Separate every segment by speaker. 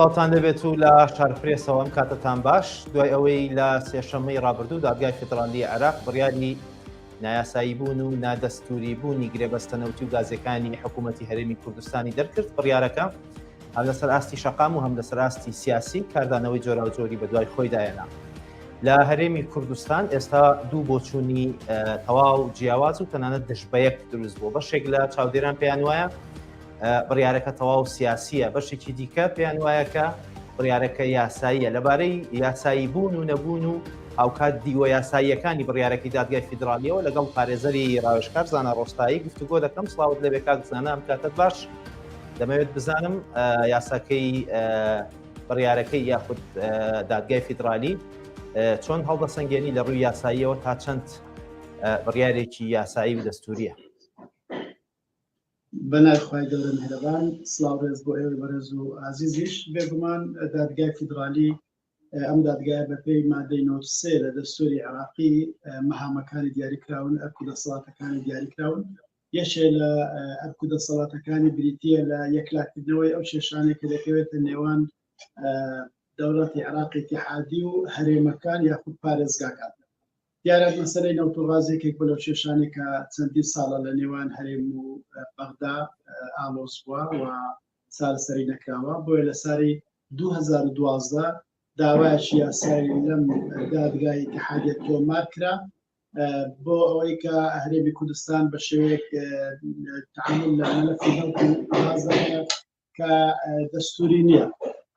Speaker 1: سڵاوتان لێبێت و لە شارپرێسەوە ئەم کاتەتان باش دوای ئەوەی لە سێشەممەی ڕابردوو دادگای فیدرالی عێراق بڕیاری نایاسایی بوون و نادەستوری بوونی گرێبەستە نەوتی و گازیەکانی حکوومەتی هەرێمی کوردستانی دەرکرد بڕیارەکە هەم لەسەر ئاستی شەقام و هەم لەسەر ئاستی سیاسی کاردانەوەی جۆراوجۆری بەدوای خۆی دایەنا. لە هەرێمی کوردستان ئێستا دوو بۆچوونی تەواو جیاواز و تەنانەت دژ بەیەک دروست بوو بەشێک لە چاودێران پێیان وایە بڕیارەکە تەواو سیاسیە بەشێکی دیکە پێیان وایە کە بڕیارەکە یاساییە لەبارەی یاسایی بوون و نەبوون و هاوکات دیوە یاساییەکانی بڕیارەکەی دادگای فیدراالیەوە لەگەڵ پارێزەری ڕاوێژکار زانا ڕۆستایی گفتوگۆ دەکەم سڵاوت لەبێ کاک زانا ئەم کاتت باش دەمەوێت بزانم یاساکەی بڕیارەکەی یاخود دادگای فیدرالی چۆن هەڵدەسەنگێنی لە ڕووی یاساییەوە تا چەند بڕیارێکی یاسایی و دەستوریە
Speaker 2: بەناوی خوای گەورە میهرەبان سڵاو ڕێز بۆ ئێوەی بەڕێز و ئازیزیش بێگومان دادگای فیدرالی ئەم دادگایە بەپێی مادەی 93 لە دەستوری عێراقی مەهامەکانی دیاریکراون ئەرک و دەسەڵاتەکانی دیاریکراون یەکێ لە ئەرک و دەسەڵاتەکانی بریتییە لە یەکلاکردنەوەی ئەو کێشانەی کە دەکەوێتە نێوان دەوڵەتی عێراقی ئیتیحادی و هەرێمەکان یاخود پارێزگاکان دیارە مەسەلەی نەوت و غاز یەکێک بوو لەو کێشانەی کە چەندین ساڵە لە نێوان هەرێم و بەغدا ئاڵۆز بووە و چارەسەری نەکراوە بۆیە لە ساری 2012 داوایەکی یاسایی لەم دادگای ئیتیحادیە تۆمار کرا بۆ ئەوەی کە هەرێمی کوردستان بە شێوەیەک تعامل لە مەلەفی نەوت و غاز دەکات کە دەستوری نییە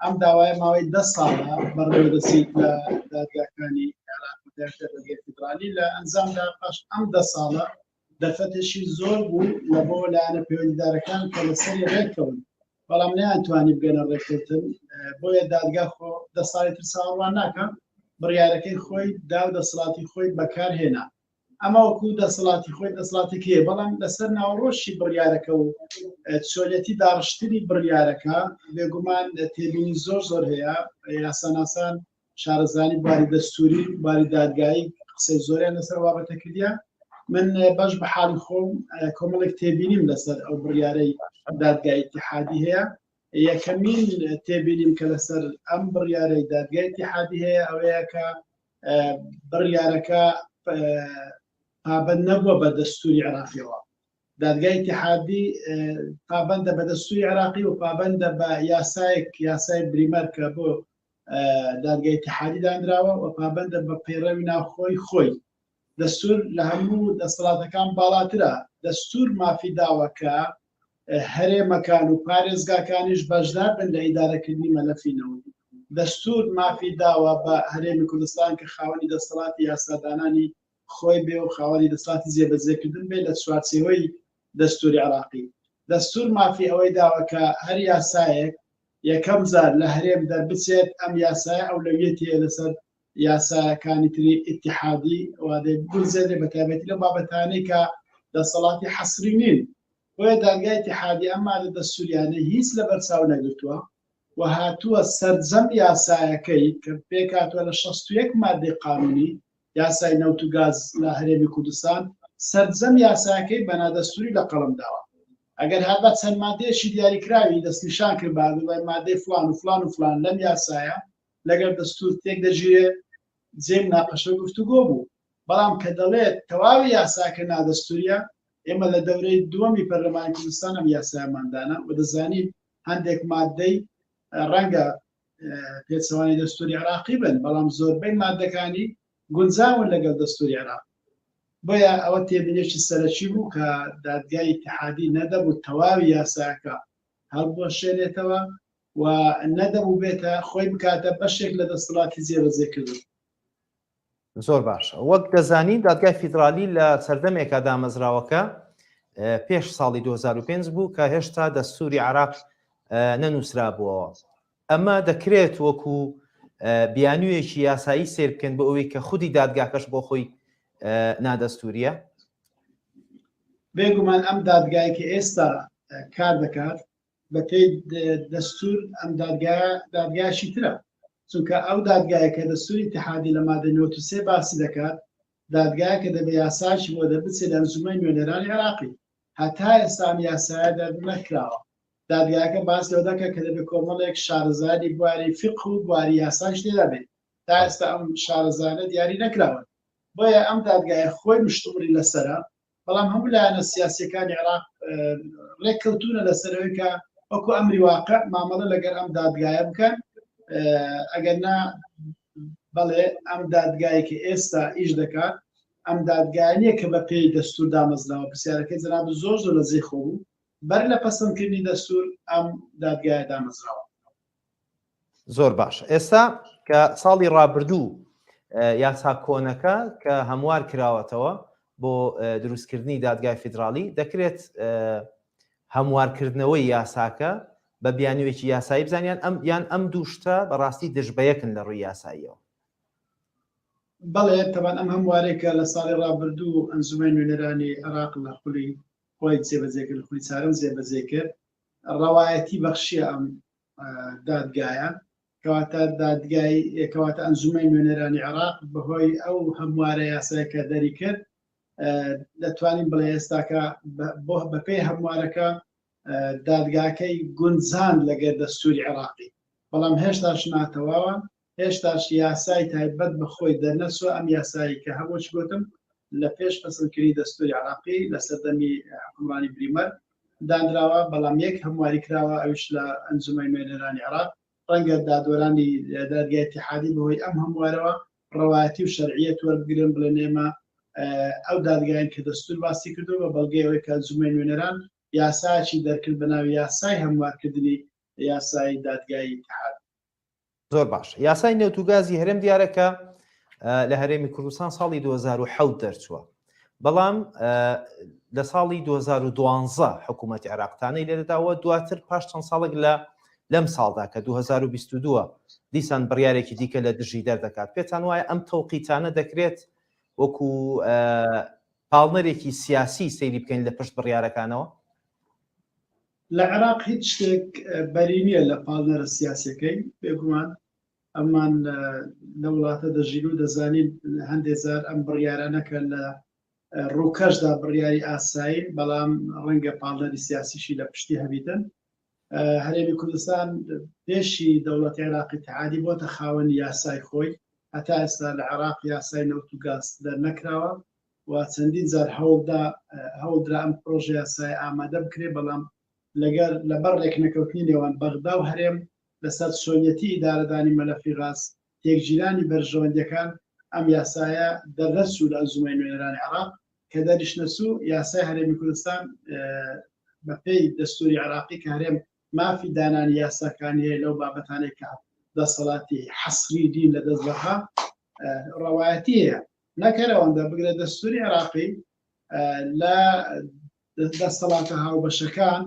Speaker 2: ئەم داوایە ماوەی دە ساڵە بەڕێوە دەچیت لە دادگاکانی عێراق و دادگای فیدرالی لە ئەنجامدا پاش ئەم دە ساڵە دەرفەتێکی زۆر بوو لە بۆ لایەنە پەیوەندیدارەکان کە لەسەری ڕێککەون بەڵام نەیانتوانی بگەنە ڕێککەوتن بۆیە دادگا خۆ دە ساڵی تر چاوەڕوان ناکە بڕیارەکەی خۆی دا و دەسەڵاتی خۆی بەکارهێنا ئەمە وەکو دەسەڵاتی خۆی دەسەڵاتێک هەیە بەڵام لەسەر ناوەڕۆکی بڕیارەکە و چۆنیەتی داڕشتنی بڕیارەکە بێگومان تێبینی زۆر زۆر هەیە یاساناسان شارەزانی باری دەستوری باری دادگایی قسەی زۆریان لەسەر بابەتە کردیە من بەش بە حاڵی خۆم کۆمەڵێک تێبینیم لەسەر ئەو بڕیارەی دادگای ئیتیحادی هەیە یەکەمین تێبینیم کە لەسەر ئەم بڕیارەی دادگای ئیتیحادی هەیە ئەوەیە کە بڕیارەکە پابەند نەبووە بە دەستوری عێراقیەوە دادگای ئیتیحادی پابەندە بە دەستوری عێراقی و پابەندە بە یاسایەک یاسای بریمەر کە بۆ دادگای ئیتیحادی دانراوە و پابەندە بە پەیڕەوی ناوخۆی خۆی دەستور لە هەموو دەسەڵاتەکان باڵاترە دەستور مافی داوە کە هەرێمەکان و پارێزگاکانیش بەشدار بن لە ئیدارەکردنی مەلەفی نەوت. دەستوور مافی داوە بە هەرێمی کوردستان کە خاوەنی دەسەڵاتی یاسادانانی خۆی بێ و خاوەنی دەسەڵاتی جێبەجێکردن بێ لە چوارچێوەی دەستووری عێراقی. دەستوور مافی ئەوەی داوە کە هەر یاسایەک یەکەم جار لە هەرێم دەربچێت ئەم یاسایە ئەولەویەتی هەیە لەسەر یاساکانی تری ئیتیحادی و دەبگونجێنرێ بەتایبەتی لەو بابەتانەی کە دەسەڵاتی حەسری نین. بۆیە دادگای ئیتیحادی ئەم مادە دەستوریانەی هیچ لەبەرچاو نەگرتووە و هاتووە سەرجەم یاسایەکەی کە پێکهاتووە لە 61 مادەی قانونی یاسای نەوت و گاز لە هەرێمی کوردستان سەرجەم یاساکەی بە نادەستوری لە قەڵەم داوە ئەگەر هەر بە چەند مادەیەکی دیاریکراوی دەستنیشان کرد با مادەی فلان و فلان و فلان لەم یاسایە لەگەڵ دەستور تێک دەگیرێ جێ مناقەشە و گفتوگۆ بوو بەڵام کە دەڵێت تەواوی یاساکە نادەستوریە ئێمە لە دەورەی دووەمی پەرلەمانی کوردستان ئەم یاسایەمان دانا و دەزانین هەندێک مادەی ڕەنگە پێچەوانی دەستوری عراقی بن بەڵام زۆربەی مادەکانی گونجاون لەگەڵ دەستوری عراق بۆیە ئەوە تێبینێکی سەرەکی بوو کە دادگای ئیتحادی نەدەبوو تەواوی یاساکە هەڵبوەشێنێتەوە و نەدەبوو بێتە خۆی بکاتە بەشێک لە دەسەڵاتی جێبەجێکردن.
Speaker 1: زۆر باشە وەک دەزانین دادگای فیدرالی لە سەردەمێکا دامەزراوەکە پێش ساڵی 2005 بوو کە هێشتا دەستوری عراق نەنووسرابووەوە ئەمە دەکرێت وەکو بیانوویەکی یاسایی سێر بکەن بۆ ئەوەی کە خودی دادگاکەش بۆ خۆی نادەستوریە
Speaker 2: بێگومان ئەم دادگای کە ئێستا کار دەکات بەپێی دەستور ئەم دادگایە دادگایەکی ترە چونکە ئەو دادگایە کە دەستوری اتحادی لە مادە 93 باسی دەکات دادگایە کە دەبێ یاسایەکی بۆ دەربچێت لە ئەنجومەنی نوێنەرانی عێراقی هەتا ئێستا ئەم یاسایە دەرنەکراوە. دادگاکە باس لەوە دەکات کە دەبێت کۆمەڵێک شارەزانی بواری فقه و بواری یاساش تێدا بێت تا ئێستا ئەم شارەزانە دیاری نەکراون بۆیە ئەم دادگایە خۆی مشتومڕی لەسەرە بەڵام هەموو لایەنە سیاسیەکانی عێراق ڕێککەوتونە لەسەرەوەی کە وەکو ئەمری واقع مامەڵە لەگەر ئەم دادگایە بکەن ئەگەر نا بەڵێ ئەم دادگایە کە ئێستا ئیش دەکات ئەم دادگایە نییە کە بە پێی دەستور دامەزراوە پرسیارەکەی جەناب زۆر زۆر لە جێی خۆ بوو بەر لە پەسەندکردنی دەستور ئەم دادگایە دامەزراوە.
Speaker 1: زۆر باش ئێستا کە ساڵی ڕابردوو یاسا کۆنەکە کە هەموار کراوەتەوە بۆ دروستکردنی دادگای فیدراڵی دەکرێت هەموارکردنەوەی یاساکە بە بیانوێکی یاسایی بزانیان ئەم یان ئەم دوو شتە بەڕاستی دژ بە یەکن لە ڕووی یاساییەوە.
Speaker 2: بەڵێ تەبان ئەم هەموارێکە لە ساڵی ڕابردوو ئەنجومەنی نوێنەرانی عێراق لە خولی خۆی جێبەجێ کرد خولی چارەم جێبەجێ کرد ڕەوایەتی بەخشیە ئەم دادگایە کەواتە دادگای کەواتە ئەنجومەنی نوێنەرانی عێراق بەهۆی ئەو هەموارە یاسای کە دەری کرد دەتوانین بڵێ ئێستاکە بۆ بەپێی هەموارەکە دادگاکەی گونجاند لەگەر دەستوری عێراقی بەڵام هێشتاش ناتەواوە هێشتاش یاسای تایبەت بە خۆی دەرنەچووە، ئەم یاسایەی کە هەبوو چ گوتم لە پێش پەسەندکردنی دەستووری عێراقی لە سەردەمی حوکمڕانی بریمەر دانراوە، بەڵام یەک هەمواری کراوە ئەویش لە ئەنجومەنی نوێنەرانی عێراق، ڕەنگە دادوەرانی دادگای ئیتیحادی بەهۆی ئەم هەموارەوە ڕەوایەتی و شەرعیەت وەربگرن بڵێن ئێمە ئەو دادگایەین کە دەستوور باسی کردووە بە بەڵگەی ئەوەی کە ئەنجومەنی نوێنەران یاسایەکی دەرکرد بە ناوی یاسای هەموارکردنی یاسای دادگای ئیتیحاد.
Speaker 1: زۆر باش یاسای نەوت و گازی هەرێم دیارە کە لە هەرێمی کوردستان ساڵی 2007 دەرچووە بەڵام لە ساڵی 2012 حکوومەت عێراقتانەی لێداوە دواتر پاش چەند ساڵێک لە لەم ساڵدا کە 2022 دیسان بڕیارێکی دیکە لە دژی دەردەکات پێتان وایە ئەم تەوقیتانە دەکرێت وەکو پاڵنەرێکی سیاسی سەیری بکەین لە پشت بڕیارەکانەوە؟
Speaker 2: لە عێراق هیچ شتێک بەری نییە لە پاڵنەرە سیاسیەکەی، بێگومان ئەمان لە وڵاتە دەژین و دەزانین هەندێک جار ئەم بڕیارانە کە لە ڕووکەشدا بڕیاری ئاسایین بەڵام ڕەنگە پاڵنەری سیاسیشی لە پشتی هەبیتن. هەرێمی کوردستان پێشی دەوڵەتی عێراقی تەعادی بۆتە خاوەنی یاسای خۆی، هەتا ئێستا لە عێراق یاسای نەوت و گاز دەرنەکراوە و چەندین جار هەوڵدا هەوڵدرا ئەم پرۆژە یاسایە ئامادە بکرێت، بەڵام لەگەر لەبەر ڕێکنەکەوتنی نێوان بەغدا و هەرێم لەسەر چۆنیەتی ئیدارەدانی مەلەفی غاز، تێکگیرانی بەرژەوەندیەکان، ئەم یاسایە دەرنەچوو لە ئەنجومەنی نوێنەرانی عێراق، کە دەریشنەچوو یاسای هەرێمی کوردستان بەپێی دەستوری عێراقی کە هەرێم مافی دانانی یاساکانی هەیە لەو بابەتانەی کە دەسەڵاتی حەسری دین لە دەست بەغا ڕەوایەتی هەیە. نەک هەر ئەوەندە بگرە دەستوری عێراقی لە دەسەڵاتە هاوبەشەکان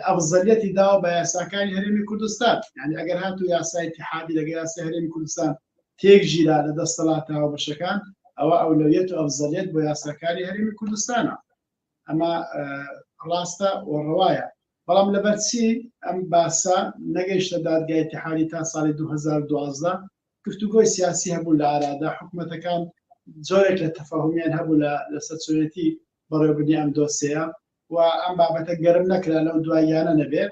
Speaker 2: ئەفزەلیەتی داوە بە یاساکانی هەرێمی کوردستان یعنی ئەگەر هاتو یاسای اتحادی لەگە یاسای هەرێمی کوردستان تێک ژیرا لە دەسەڵاتە هاوبەشەکان ئەوە ئەولەویەت و ئەفزەلیەت بۆ یاساکانی هەرێمی کوردستانە ئەمە ڕاستە و ڕەوایە بەڵام لەبەرچی ئەم باسە نەگەیشتە دادگای اتحادی تا ساڵی 2012 گفتوگۆی سیاسی هەبوو لە ئارادا، حکومەتەکان جۆرێک لە تەفاهومیان هەبوو لە لەسەر چۆنێتی بەڕێوەبردنی ئەم دۆسێیە و ئەم بابەتە گەرم نەکرا لەو دواییانە نەبێ.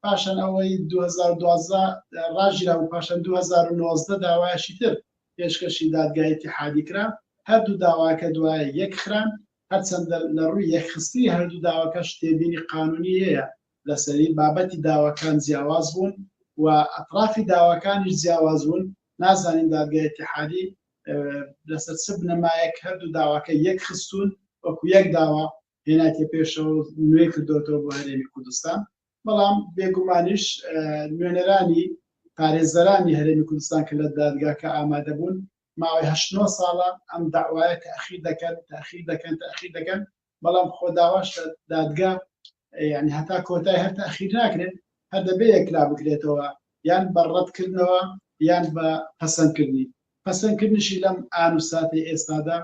Speaker 2: پاشان ئەوەی 2012 ڕاگیرا و پاشان 2019 داوایەکی تر پێشکەشی دادگای ئیتیحادی کرا، هەردوو داواکە دوایە یەکخران، هەرچەندە لە ڕووی یەکخستنی هەردوو داواکەش تێبینی قانونی هەیە لەسەری، بابەتی داواکان جیاواز بوون و ئەترافی داواکانیش جیاواز بوون، نازانین دادگای ئیتیحادی لەسەر چ بنەمایەک هەردوو داواکە یەک خستوون وەکو یەک داوا هێنایتە پێشەوە و نوێ کردۆتەوە بۆ هەرێمی کوردستان. بەڵام بێگومانیش نوێنەرانی پارێزەرانی هەرێمی کوردستان کە لە دادگاکە ئامادە بوون ماوەی هەشت نۆ ساڵە ئەم داوایە تاخیر دەکەن تاخیر دەکەن تاخیر دەکەن بەڵام خۆ داواش لە دادگا یعنی هەتا کۆتای هەر تاخیر ناکرێت هەر دەبێ یەکلا بکرێتەوە یان بە ڕەتکردنەوە یان بە پەسەندکردنی پەسەندکردنیشی لەم ئان و ساتی ئێستادا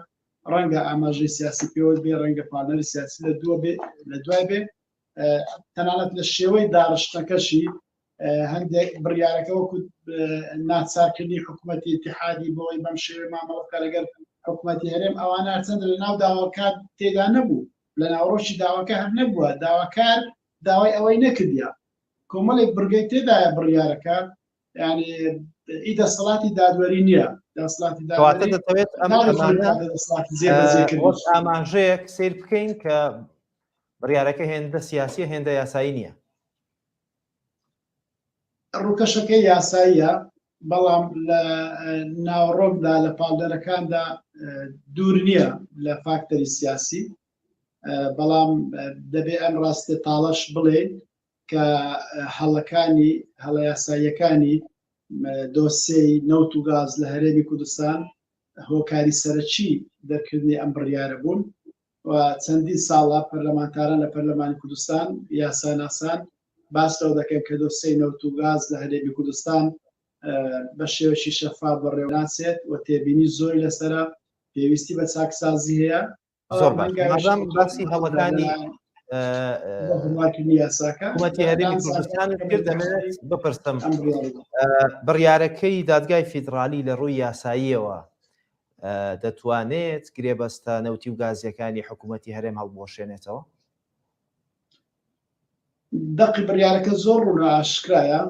Speaker 2: ڕەنگە ئاماژەی سیاسی پێوە بێ ڕەنگە پارنەری سیاسی لە دووە بێ لە دوای بێ تەنانەت لە شێوەی داڕشتەکەشی هەندێک بڕیارەکە وەکو ناچارکردنی حکوومەتی اتحادی بۆی بەم شێوەی مامەڵە بکە لەگەر حکوومەتی هەرێم ئەوانە هەرچەندە لە ناو داواکار تێدا نەبوو لە ناوەڕۆکی داواکە هەر نەبووە داواکار. داوای ئەوەی نەکردە. کۆمەڵێک بڕگەی تێدایە بڕیارەکە ینی ئی دەسەڵاتی دادوەری نییە دەسەڵاتی
Speaker 1: دادوەری دەتەوێت ئەم ئاماژەیەک سیر بکەین کە بڕیارەکە هێندە سیاسی هێندە یاسایی نییە.
Speaker 2: ڕووکەشەکەی یاساییە بەڵام لە ناوەڕۆکدا لە پاڵدەرەکاندا دوور نییە لە فاکتەری سیاسی بەڵام دەبێ ئەم ڕاستە تاڵەش بڵێ کە هەڵەکانی هەڵە یاساییەکانی دۆسێی نەوت و گاز لە هەرێمی کوردستان هۆکاری سەرەکی دەرکردنی ئەم بڕیارە بوون و چەندین ساڵە پەرلەمانتاران لە پەرلەمانی کوردستان یاساناسان باس لەوە دەکەن کە دۆسێی نەوت و گاز لە هەرێمی کوردستان بە شێوەیەکی شەفاف بەڕێوە ناچێت و تێبینی زۆری لەسەرە، پێویستی بە چاکسازی هەیە.
Speaker 1: زۆر باش مادام باسی هەڵەکانی حکوومەتی هەرێمی کوردستان کرد دەمەوێت بپرسم بڕیارەکەی دادگای فیدرالی لە ڕووی یاساییەوە دەتوانێت گرێبەستە نەوتی و گازیەکانی حکوومەتی هەرێم هەڵبوەشێنێتەوە؟
Speaker 2: دەقی بڕیارەکە زۆر ڕوون و ئاشکرایە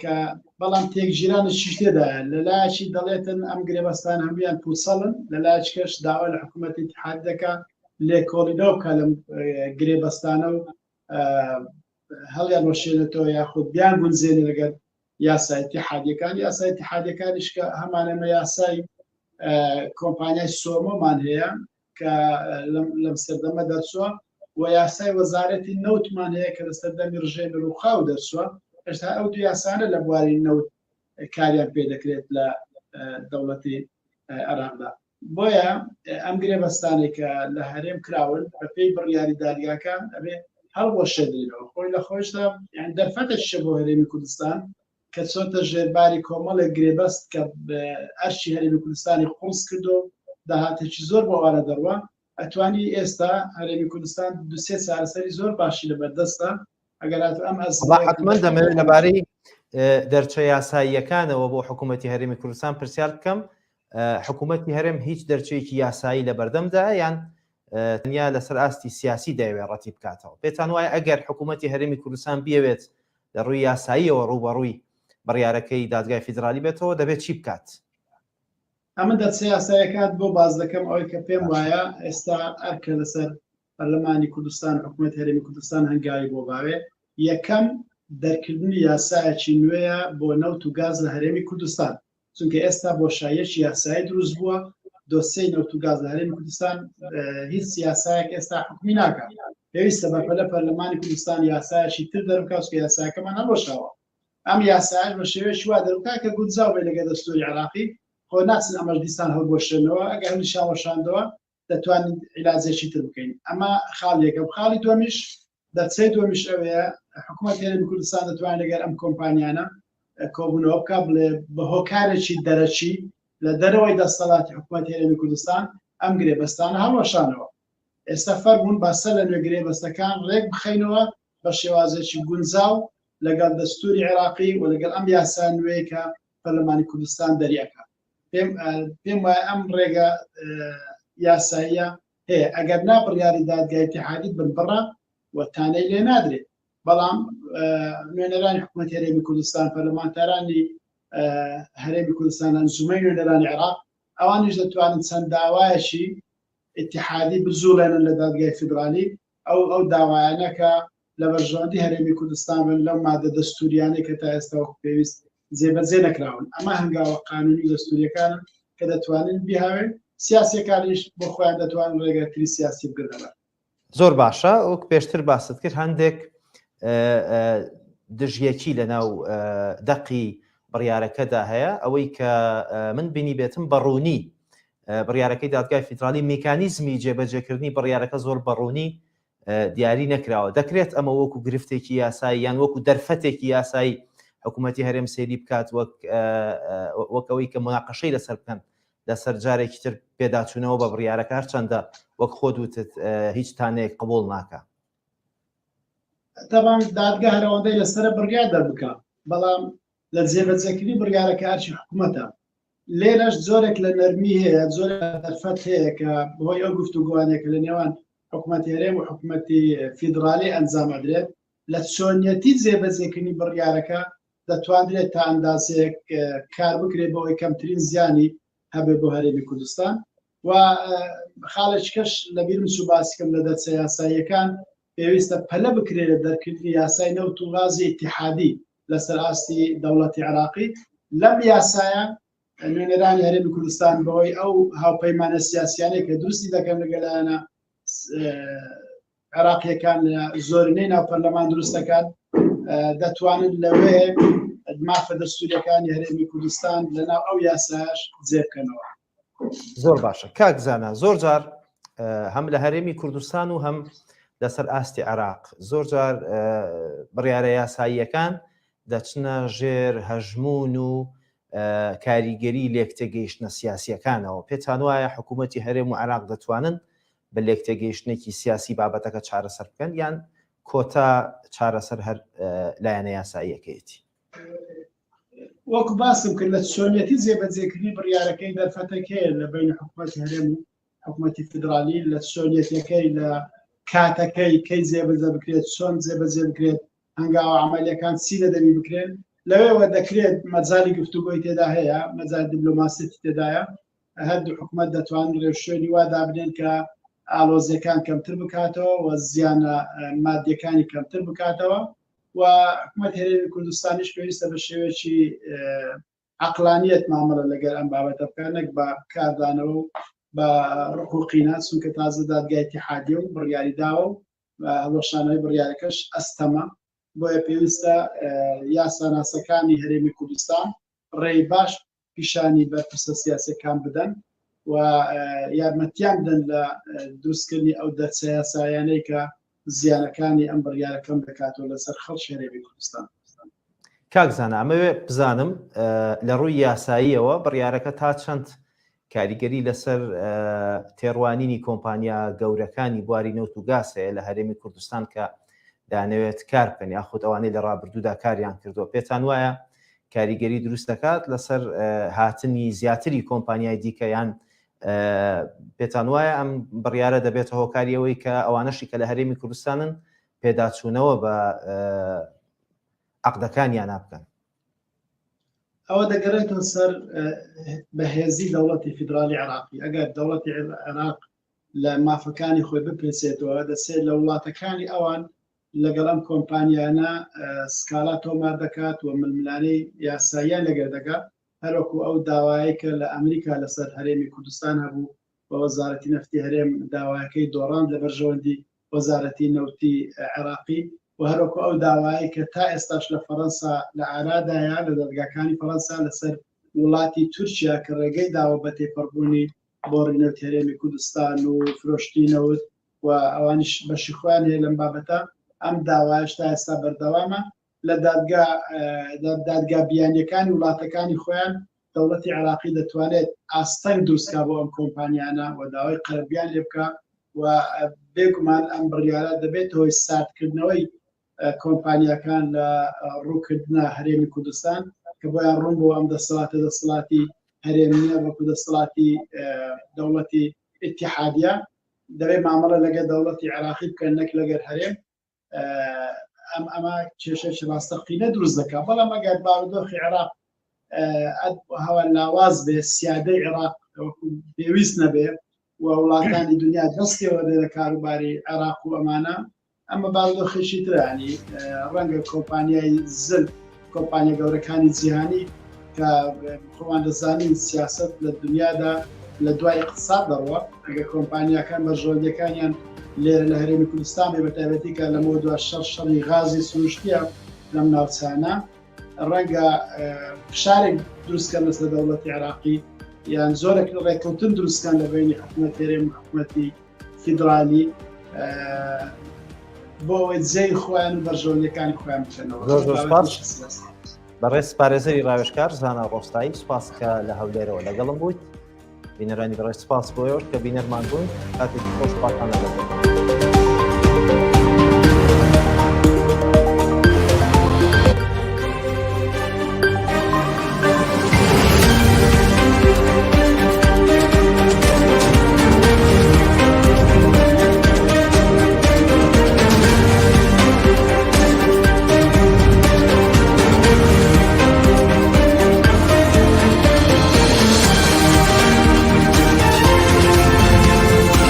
Speaker 2: کە بەڵام تێکگیرانێکیش تێدایە لەلایەکی دەڵێتن ئەم گرێبەستان هەمویان پوچەڵن لەلایەکەش داوا لە حکوومەتی ئیتحاد دەکا لێکۆڵینەوە بکە لەم گرێبەستانە و هەڵیان وەشێنێتەوە یاخود بیان گونجێنێ لەگەر یاسای اتحادیەکان یاسای اتحادیەکانیش کە هەمانەمە یاسای کۆمپانیای سۆمۆمان هەیە کە لەم سەردەمە دەرچووە و یاسای وەزارەتی نەوتمان هەیە کە لە سەردەمی ڕژێمی ڕووخاو دەرچووە هێشتا ئەو دوو یاسانە لە بواری نەوت کاریان پێ دەکرێت لە دەوڵەتی عێراقدا بۆیە ئەم گرێبەستانێک کە لە هەرێم کراون بەپێی بڕیاری دادگاکە ئەبێ هەڵوەشێنرێنەوە خۆی لە خۆشدا یان دەرفەتێکیشە بۆ هەرێمی کوردستان کە چۆتە ژێرباری کۆمەڵێک گرێبەست کە ئەرچی هەرێمی کوردستانی قوڵس کردو داهاتێکی زۆر بۆ ئەوانە دەڕوا ئەتوانی ئێستا هەرێمی کوردستان دوسێ چارەسەری زۆر باشی لەبەردەستە ئەگەر ئەم
Speaker 1: حتمما دەمەوێت لەبارەی دەرچە یاساییەکانەوە بۆ حکوومەتی هەرێمی کوردستان پرسیار بکەم حکوومەتی هەرێم هیچ دەرچەیەکی یاسایی لە بەردەمدا یان تەنیا لەسەر ئاستی سیاسی دەیەوێت ڕەتی بکاتەوە پێتان وایە ئەگەر حکوومەتی هەرێمی کوردستان بیەوێت لە ڕووی یاساییەوە ڕووبەڕووی بڕیارەکەی دادگای فیدرالی بێتەوە دەبێت چی بکات؟
Speaker 2: ئەمن دەرچە یاسایەکات بۆ باس دەکەم ئەوەی کە پێم وایە ئێستا ئەرکە لەسەر پەرلەمانی کوردستان حکوومەت هەرێمی کوردستان هەنگاوی بۆ باوێ یەکەم دەرکردنی یاسایەکی نوێیە بۆ نەوت و گاز لە هەرێمی کوردستان چونکە ئێستا بۆشاییەکی یاسایی دروست بووە دۆسیەی نەوت و گاز لە هەرێمی کوردستان هیچ یاسایەک ئێستا حکومی ناکات پێویستە بەپەلە پەرلەمانی کوردستان یاسایەکی تر دەربکات کە یاساکەمان هەڵوەشاوە ئەم یاسایش بە شێوەیەکی وا دەربکات کە گونجاو بێ لەگەڵ دەستوری عێراقی خۆ ناچن ئەمەش دیسان هەڵبوەشێنەوە ئەگەر هەڵیشان وەشاندەوە دەتوانین عیلاجێکی تر بکەین ئەمە خاڵ یەکەم خاڵی دووەمیش دەرچەی دووەمیش ئەوەیە حکوومەت هەرێمی کوردستان دەتوانێت لەگەر ئەم کۆمپانیانە کۆبوونەوە بکە بڵێ بە هۆکارێکی دەرەکی لە دەرەوەی دەسەڵاتی حکوومەت هەرێمی کوردستان ئەم گرێبەستانە هەڵوەشانەوە ئێستا فەرمونون باسە لە نوێ گرێبەستەکان ڕێک بخەینەوە بە شێوازێکی گونجاو لەگەڵ دەستوری عێراقی و لەگەڵ ئەم یاسا نوێی کە پەرلەمانی کوردستان دەریەکە پێم پێم وایە ئەم ڕێگە یاساییە هەیە ئەگەر نا بڕیاری دادگای اتحادی بنبڕە و تانەی لێ نادرێت بەڵام نوێنەرانی حکوومەت هەرێمی کوردستان پەرلەمانتارانی هەرێمی کوردستان ئەنجومەی نوێنەرانی عێراق ئەوانیش دەتوانن چەند داوایەکی اتحادی بجوڵێنن لە دادگای فیدرالی ئەو ئەو داوایانە کە لە بەرژەوەندی هەرێمی کوردستان بن لەو مادە دەستوریانەی کە تا ئێستا وەکو پێویست جێبەجێ نەکراون ئەمە هەنگاوە قانونی و دەستوریەکانن کە دەتوانن بیهاوێن سیاسیەکانیش بۆ خۆیان دەتوانن ڕێگاتری سیاسی بگرنەبەر.
Speaker 1: زۆر باشە وەک پێشتر باست کرد هەندێک دژیەکی لە ناو دەقی بڕیارەکەدا هەیە ئەوەی کە من بینی بێتم بەڕوونی بڕیارەکەی دادگای فیدرالی میکانیزمی جێبەجێکردنی بڕیارەکە زۆر بەڕوونی دیاری نەکراوە دەکرێت ئەمە وەکو گرفتێکی یاسایی یان وەکو دەرفەتێکی یاسایی حکوومەتی هەرێم سەیری بکات وەک وەک ئەوەی کە مناقەشەی لەسەر بکەن لەسەر جارێکی تر پێداچوونەوە بە بڕیارەکە هەرچەندە وەک خۆت وتت هیچ تانەیەک قبوڵ ناکە.
Speaker 2: تەبان دادگا هەرەوەندەی لەسرە بڕیار دەربکە بەڵام لە جێبەجێکردنی بڕیارەکە ئەرکی حکوومەتە لێرەش جۆرێک لە نەرمی هەیە جۆرێک دەرفەت هەیە کە بەهۆی ئەو گفتوگۆوانەیە کە لە نێوان حکوومەتی هەرێم و حکوومەتی فیدرالی ئەنجام ئەدرێت. لە چۆنیەتی جێبەجێکردنی بڕیارەکە دەتواندرێت تا ئەندازەیەک کار بکرێت بۆ ئەوەی کەمترین زیانی هەبێ بۆ هەرێمی کوردستان و خاڵێکی کەش لەبیرم چوو باسی کەم لە دەرچە یاساییەکان پێویستە پەلە بکرێت لە دەرکردنی یاسای نەوت و غازی ئیتیحادی لەسەر ئاستی دەوڵەتی عێراقی لەم یاسایە نوێنەرانی هەرێمی کوردستان بەوەی ئەو هاوپەیمانە سیاسیانەی کە دروستی دەکەن لەگەلایەنە عێراقیەکان لە زۆرینەی ناو پەرلەمان دروست دەکات دەتوانن لەوێ مافە دەستوریەکانی هەرێمی کوردستان لەناو ئەو یاساش جێ بکەنەوە.
Speaker 1: زۆر باشە کاک زانا زۆر جار هەم لە هەرێمی کوردستان و هەم لەسەر ئاستی عێراق زۆر جار بڕیارە یاساییەکان دەچنە ژێر هەژمون و کاریگەری لێکتێگەیشتنە سیاسیەکانەوە پێتان وایە حکوومەتی هەرێم و عێراق دەتوانن بە لێکتێگەیشتنێکی سیاسی بابەتەکە چارەسەر بکەن یان کۆتا چارەسەر هەر لایەنە یاساییەکەیەتی؟
Speaker 2: وەکو باسم کرد لە چۆنیەتی جێبەجێکردنی بڕیارەکەی دەرفەتێک هەیە لە بین حکوومەتی هەرێم و حکوومەتی فیدرالی لە چۆنیەتەکەی لە کاتەکەی کەی جێبەجێ بکرێت چۆن جێبەجێ بکرێت هەنگاوە عملیەکان چی لە دەمی بکرێن لەوێوە دەکرێت مەجای گفتوگۆی تێدا هەیە مەجای دیبلۆماسیەتی تێدایە هەردوو حکومەت دەتوانن رێوشوێنی وا دابنێن کە ئالۆزیەکان کەمتر بکاتەوە و زیانە مادیەکانی کەمتر بکاتەوە و حکومەت هەرێمی کوردستانیش پێویستە بە شێوەیەکی عقلانیت مامەڵە لەگەر ئەم بابەتە بکە نەک بە کاردانەوە و بە ڕق و قینە چونکە تازە دادگای اتحادیە و بڕیاری داوە و هەڵوەشانەوەی بڕیارەکەش ئەستەمە بۆیە پێویستە یاساناسەکانی هەرێمی کوردستان ڕێی باش پیشانی بەرپرسە سیاسەکان بدەن و یارمەتیان بدەن لە دروستکردنی ئەو دەرچە یاسایانەی کە زیانەکانی ئەم بڕیارە کەم دەکاتەوە لەسەر خەڵکی هەرێمی کوردستان.
Speaker 1: کاک زانا ئەمەوێ بزانم لە ڕووی یاساییەوە بڕیارەکە تا چەند کاریگەری لەسەر تێڕوانینی کۆمپانیا گەورەکانی بواری نەوت و گاز هەیە لە هەرێمی کوردستان کە دانەوێت کار بکەن یاخود ئەوانەی لە ڕابردوودا کاریان کردووە پێتان وایە کاریگەری دروست دەکات لەسەر هاتنی زیاتری کۆمپانیای دیکە یان پێتان وایە ئەم بڕیارە دەبێتە هۆکاری ئەوەی کە ئەوانەشی کە لە هەرێمی کوردستانن پێداچوونەوە بە عقدەکانیان بکەن؟
Speaker 2: ئەوە دەگەڕێتەوە سەر بەهێزی دەوڵەتی فیدرالی عراقی ئەگەر دەوڵەتی عێراق لە مافەکانی خۆی بپێچێتەوە دەچێت لە وڵاتەکانی ئەوان لەگەڵ ئەم کۆمپانیانە سکاڵا تۆمار دەکات و ململانێی یاساییان لەگەر دەکات هەروەکو ئەو داوایەی کە لە ئەمریکا لەسەر هەرێمی کوردستان هەبوو و وەزارەتی نەفتی هەرێم داوایەکەی دۆڕاند لە بەرژەوەندی وەزارەتی نەوتی عێراقی و هەروەکو ئەو داوایەی کە تا ئێستاش لە فەرەنسا لە ئارادایە لە دادگاکانی فەرەنسا لەسەر وڵاتی تورکیا کە ڕێگەی داوە بە تێپەڕبوونی بۆڕی نەوتی هەرێمی کوردستان و فرۆشتنی نەوت و ئەوانیش بەشی خۆیان هەیە لەم بابەتە ئەم داوایش تا ئێستا بەردەوامە لە دادگا دادگا بیانیەکانی وڵاتەکانی خۆیان دەوڵەتی عێراقی دەتوانێت ئاستەنگ دروستکا بۆ ئەم کۆمپانیانە و داوای قەرەبیان لێ بکە و بێگومان ئەم بڕیارە دەبێت هۆی ساردکردنەوەی کۆمپانیاکان لە ڕووکردنە هەرێمی کوردستان کە بۆیان ڕوون بۆ ئەم دەسەڵاتە دەسەڵاتی هەرێم نییە وەکو دەسەڵاتی دەوڵەتی ئیتیحادیە دەبێت مامەڵە لەگەر دەوڵەتی عێراقی بکەن نەک لەگەر هەرێم ئەم ئەمە کێشەی ڕاستەقینە دروست دەکات بەڵام ئەگەر بارودۆخی عێراق هەوا لاواز بێ سیادەی عێراق وەکو پێویست نەبێ و وڵاتانی دنیا دەستیەوە دێ لە کاروباری عێراق و ئەمانە ئەمە بارودۆخێکی ترانی ڕەنگە کۆمپانیای زل کۆمپانیا گەورەکانی جیهانی کە خۆمان دەزانین سیاست لە دنیادا لە دوای اقتصاد دەڕوە ئەگەر کۆمپانیاکان بەرژەوەندیەکانیان لێرە لە هەرێمی کوردستان بێ بەتایبەتی کە لەمەوە دوا شەڕ شەڕی غازی سروشتیە لەم ناوچانە ڕەنگە فشارێک دروستکەن لەسەر دەوڵەتی عێراقی یان زۆرێک ڕێککەوتن دروستکەن لە بینی حکوومەت هەرێم و حکوومەتی فیدرالی بۆ ئەوەی جێی خۆیان و بەرژەوەندیەکانی خۆیان بکەنەوە.
Speaker 1: زۆر زۆر سپاس بەڕێز پارێزەری ڕاوێژکار زانا ڕۆستایی سپاس کە لە هەولێرەوە لەگەڵم بوویت بینەرانی بەڕێز سپاس بۆ ئێوەش کە بینەرمان بوون کاتێکی خۆش خواتان لەگەڵ بێت.